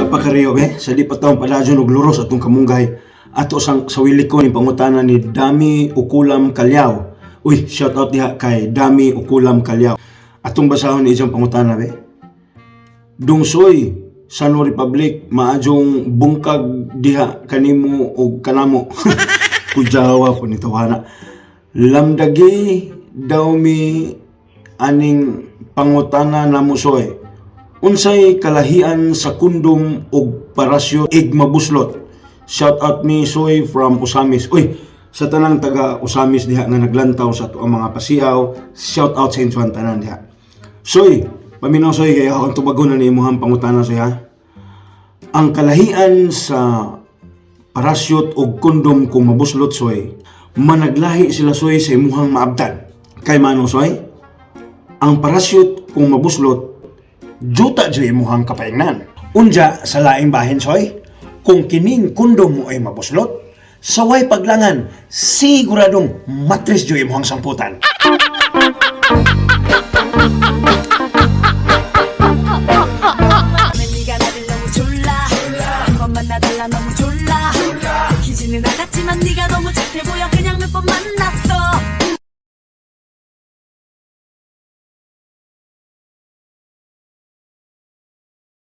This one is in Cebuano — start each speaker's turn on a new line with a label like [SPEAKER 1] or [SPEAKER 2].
[SPEAKER 1] Pa kariyo be, sa di pa taong padadyon og luros atong kamunggay. Ato sang sawili ko ni pangutana ni Dami Ukulam Kalyaw. Uy, shout out diha kay Dami Ukulam Kalyaw. Atong basahon ni iyang pangutana be. Dungsoy Sano Republic, maadjong bungkag diha kanimo og kanamo. Kujawa po ni tawana. Lamdagi daw mi aning pangutana namo, soy. Unsay kalahian sa kondom og parasyo ig mabuslot? Shout out mi, soy, from Ozamis. Uy, sa tanang taga Ozamis diha nga naglantaw sa ato ang mga pasiaw, shout out sa inyo tanan diha. Soy, paminaw soy, kay akong tubagon na ni imuhang pangutana, soy, ha. Ang kalahian sa parasyot og kondom kung mabuslot, soy, managlahi sila, soy, sa imuhang maabtan. Kay mano, soy? Ang parasyot kung mabuslot, juta jud imuhang kapaingnan. Unja sa laing bahin, soy, kung kining kondom mo ay mabuslot, saway paglangan, siguradong matres jud imuhang samputan.